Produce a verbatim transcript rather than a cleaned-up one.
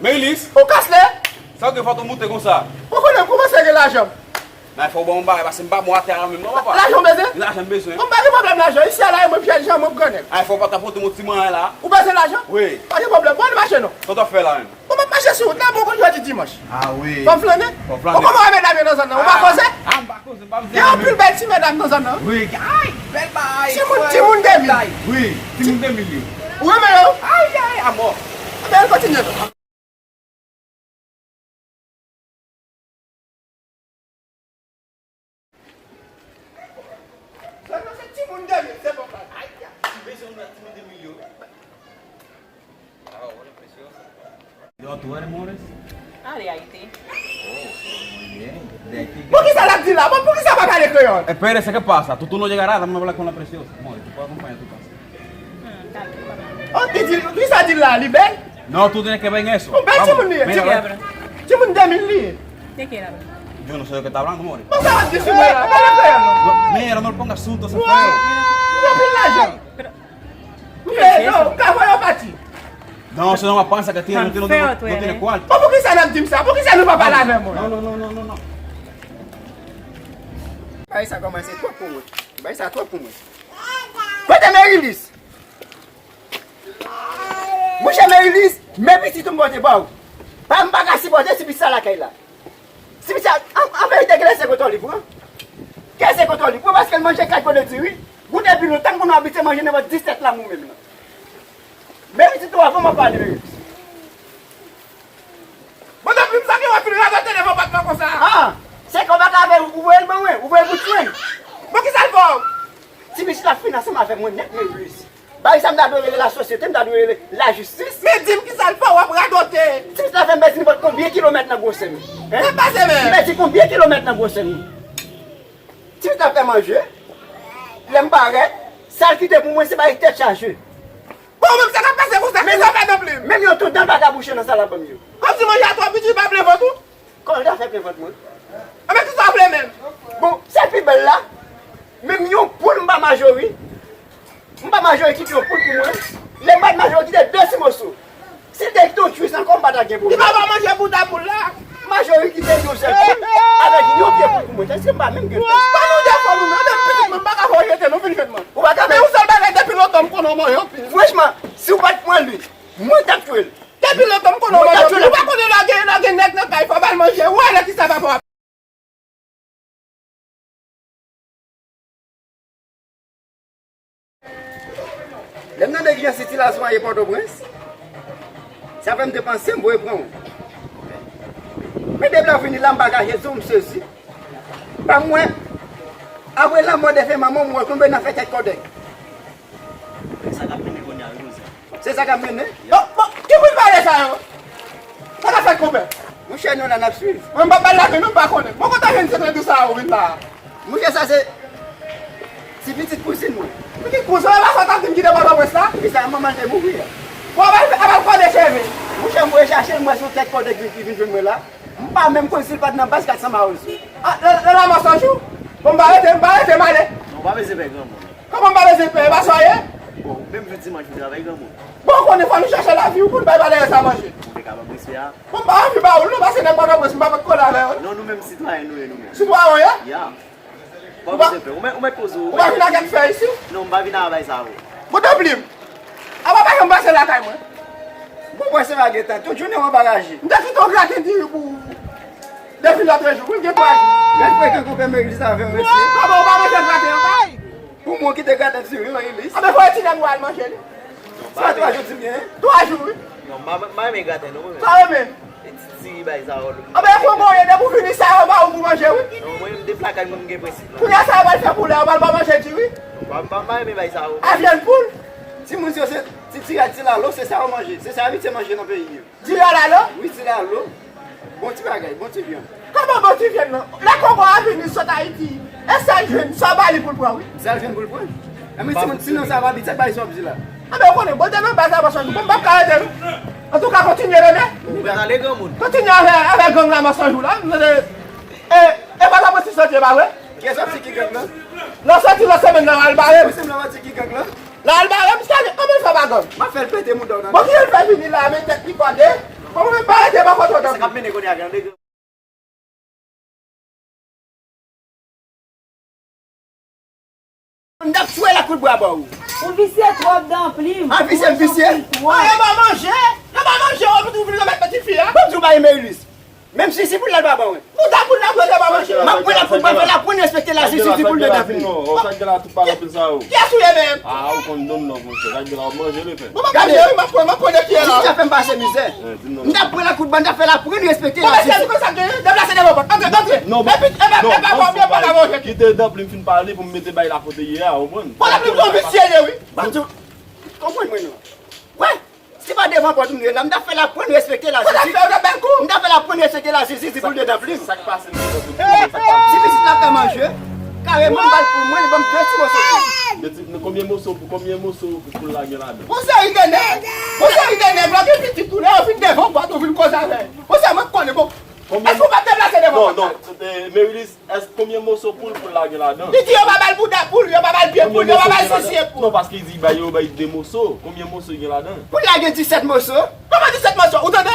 Merilis! Ou kas lè? Sa w gen fòt ou moute konsa? Ou konnen m kòmanse gen lajan. Nan, fò w ban m yon bagay, paske m pa bon atè a menm non, papa. Lajan w bezwen? Lajan m bezwen. Bon, m pa gen pwoblèm lajan. Isi a la, e mwen Pyè Jan, mwen grannen. Ay, fò w pa ta pote m yon ti manyen la. Ou bezwen lajan? Wi. Pa gen pwoblèm. Bon, ann mache non. Sa w t ap fè la menm? Bon, m ap mache sou wout la, bon, konn jodi dimanch. Ah wi. Fò m flannen? Fò w flannen. Bon, kòman w wè medam yo nan zòn nan? Ou pa koze? Ah, m pa koze, m pa koze. Gen anpil bèl ti medam nan zòn nan. Wi, ay, bèl bagay. Timoun, timoun de mil. Wi, timoun de mil li. Ou renmen yo? Ay, ay, amò. Anben, ann kontinye non. Sèlman se timoun de mil, se bon bagay. Ay, ay, ki bezwen yon lòt timoun de mil yo. Ah, hola, preciosa. Yo, tú eres Mores? Ah, de Haití. Oh, muy bien. De aquí. Poukisa l ap di la? Bon, poukisa pa pale kreyòl? Espérese, ¿qué pasa? Tú, tú no llegarás, dame hablar con la preciosa. Amor, ¿tú puedes acompañar a tu casa? Hmm, está bien, vamos. Oh, li di, kisa di la? Li bèl? No, tú tienes que ver en eso. Yon bèl timoun li ye. Vamos, mira, ve. Timoun de mil li ye. ¿De qué habla? Yo no sé de qué está hablando, more. Bon, sa w ap di sou mwen la? Pale kreyòl non. No, mira, no le pongas asunto, se feo. Li gen anpil lajan. Pero, ¿qué es eso? Ou ka voye yo pati. No, eso no pasa, que tiene, no tiene, no tiene, no tiene cuarto. Bon, poukisa n ap di m sa? Poukisa nou pa pale avè mwen? No, no, no, no, no, no. Bagay sa kòmanse twòp pou mwen. Bagay sa twòp pou mwen. Kote Merilis? Monchè Merilis, men pitit ou m pote ba w. Pa, m pa ka sipòte ti pitit sa lakay la. Ti pitit sa, an, an verite, gen lè se kontwòl li pran. Gen lè se kontwòl li pran, paske l manje kat kote diri. Wi, depi lontan m konn abitye manje nenpòt disèt la mwen menm nan. Men pitit ou avan m ap pale Merilis. Bon, depi m sa gen wè fin radote devan pòt mwen konsa. Ah, se kòb ak avè ou voye l ban mwen, ou voye l pou tchwen. Bon, kisa l fè w? Ti pitit la fin ansanm avè mwen nèt, Merilis. Bagay sa m ta dwe rele lasosyete, m ta dwe rele lajistis. Men di m kisa l fè w ap radote? Ti pitit la fè m pèdi nenpòt konbyen kilomèt nan gwosè m. Hein? Sa pase menm? M pèdi konbyen kilomèt nan gwosè m? Ti pitit la fè manje. Lè m parèt, sa l kite pou mwen se bagay tèt chaje. Bon, menm sa k ap pase konsa, kisa w fè nan plim? Menm yon tout dan l pa ka bouche nan sa l ap ban m yo. Kòmsi manje a twò piti, li pa plen vant ou? Kòman l ta fè plen vant mwen? Anben, kisa w vle menm? Bon, sa k pi bèl la, menm yon poul m pa Majori. M pa Majori kite yon poul pou mwen. Lè m bat Majori kite de ti moso. Si l te kite yon tchwis ankò, m pa ta gen pwoblèm. Li pa ba manje bouda poul la. Majori kite yon sèl poul avèk yon pye poul pou mwen. Èske m pa menm gen fòs? Ban nou defo nou, men menm pitit mwen, m pa ka fè w jete non, vin jwenn mwen. Ou pa ka. Men yon sèl bagay, depi lontan m konnen w manje anpil. Franchman, si w pa t pran li, mwen t ap tchwe l. Depi lontan m konnen w manje anpil. Ou pa konnen lè w gen, lè w gen nèg nan kay, fò w ba l manje. Ou wè lè kisa papa w ap Lè m tande kijan Siti Lazwa ye Pòtoprens, sa fè m te panse m voye pran w. Men depi lè w vini la, m pa ka jete w, m sezi. Pa mwen, apre lanmò defen manman w, m wè w tonbe nan afè tèt kòdèy. Se sa k ap mennen kounye a, wi, kouzen. Se sa k ap mennen? Bon, bon, ki moun pale sa yo? Sa k ap fèt, konpè? Monchè, nou la, n ap swiv. Mwen, m pa pale avè nou, m pa konnen. Bon, kote w jwenn sekrè dou sa yo vin la a? Monchè, sa se ti pitit kouzin mwen. Pitit kouzin, e pa sa w t ap di m ki te Pòtoprens la? E sa, manman l te mouri a. Bon, a pa, a pa kòde cheve. Monchè, m voye chache l, m wè se yon tèt kòdèy ki, ki vin jwenn mwen la. M pa menm konn si l pa t nan baz kat san Mawozo. Ah, nan, nan Lamansanjou? Bon, m pa rete, m pa rete, m ale. Non, w pa bezwen pè granmoun. Kòman m pa bezwen pè? E pa sa w ye? Bon, menm jou dimanch ou travay granmoun. Bon, ou konnen fò nou chèche lavi, ou konn bay bagay sa manje. Ou te ka ban m respè a? Bon, m pa anvi ba ou l non, paske nèg Pòtoprens, m pa pot kole avè yo. Non, nou menm sitwayen nou ye, nou menm. Sitwayen w ye? Ya. Ou pa bezwen pè. Ou mèt, ou mèt poze w. Ou pa vin ak fè isi? Non, m pa vin ak bagay sa yo. Bon, tanpri. Apa pa janm pase lakay mwen. Bon, bwè se pa gen tan. Tout jounen w anba raje. M te kite w graten diri pou depi lòtrejou. Wi, gen twa jou. Gad frekan konpè Merilis avè w, mesye. Kòman ou pa manje graten ankò? Pou mwen ki te graten diri, Merilis. Anben, fò e ti nèg ou al manje li. Se pa twa jou di byen, hein? Twa jou, wi. Non, m pa, m pa renmen graten, non, mwen menm. Sa renmen? E ti, ti bagay sa yo. Anben, e Kongo w ye, depi w vini sa yo ba ou pou manje, wi. Non, mwen, m depi lakay mwen, m gen prensip, non. Kounye a sa yo pral fè pou lè, yo pral ba w manje diri? Non, m pa, m pa, m pa renmen bagay sa yo. A vyann poul? Timoun yo se ti, ti rad, ti lalo, se sa yo manje. Se sa yo abitye manje nan peyi yo. Diri a lalo? Wi, ti lalo. Bon ti bagay, bon ti vyann. Kòman bon ti vyann nan? Lè Kongo a vini sot Ayiti, e sa l jwenn, sa w ba li pou l pran, wi. Sa l jwenn pou l pran? Anben, timoun, sinon sa pa abitye bay sa w ap di la. Anben, ou konnen, bon, te nan baz la, bon, m p ap ka rete, non. Antouka, kontinye, Rene. Ou prèt ale, granmoun? Kontinye avè, avè gang la, masanjou la. E, e pa la mwen ti soti, e pa vre? Kiyès w ap di ki gang lan? Lè w soti lòt semèn nan, w al bare m. Ou se m la w ap di ki gang lan? L al bare m, sa li, anben l fè pa gang. M ap fè l pete mouda w nan. Bon, kijan l fè vini la, men tèt li kòde? Kòman pa rete pa kontan? Sa k ap mennen kounye a, gade. M t ap tchwe l ak kout bwa ba w. Ou visye twòp, Danplim. Ah, visye, m visye? Ou visye twòp. Ah, yo ba manje. Yo ba manje, ou vin, ou vin remèt ti fi a. Bon, m di w bagay, Merilis. Menm si, si pou l la, l pa ban mwen. Pou ta pou l la, pou l pa manje. M ap pran la, pou l pa fè la, pou n respekte la jistis, pou l de Danplim. Sa k gen la, tout pale anpil sa yo. Kiyès ou ye menm? Ah, ou konn non, non, monchè. Sa k gen la, w ap manje, le fè. Bon, m ap manje, wi, m ap pran, m ap pran de pye la. Jis fè m pase mizè. M t ap pran la kout bwa, m t ap fè la, pou n respekte la jistis. Bon, men se sa k gen, deplase devan pòt. Antre, antre. Non, epi, epi, non, epi, antre. Kite Danplim fin pale pou m mete bay la kote ye a, ou konprann? Bon, Danplim, ou visye ye, wi. Bon, konprann mwen non. Wè, si pa devan pòt m ye la, m t ap fè l aprann respekte lajistis. M t ap fè l aprann respekte lajistis, di pou l de Danplim. Sa k pase, mesye? Si pitit la fè manje, kareman, m ba l pou mwen, li ban m de ti moso. De ti, konbyen moso, konbyen moso pou l la gen ladan? Yon seri de nèg, yon seri de nèg, lè gen pitit tou, lè yo fin devan pòt, ou vin koze avè l. Yon seri mwen konnen, bon. Èske ou p ap deplase devan pòt la? Non, non, Merilis, èske konbyen moso poul pou l la gen ladan? Li di yo pa ba l bouda poul, yo pa ba l pye poul, yo pa ba l sisye poul. Non, paske li di ba yo, ba l de moso. Konbyen moso gen ladan? Poul la gen disèt moso. Kòman disèt moso? Ou tande?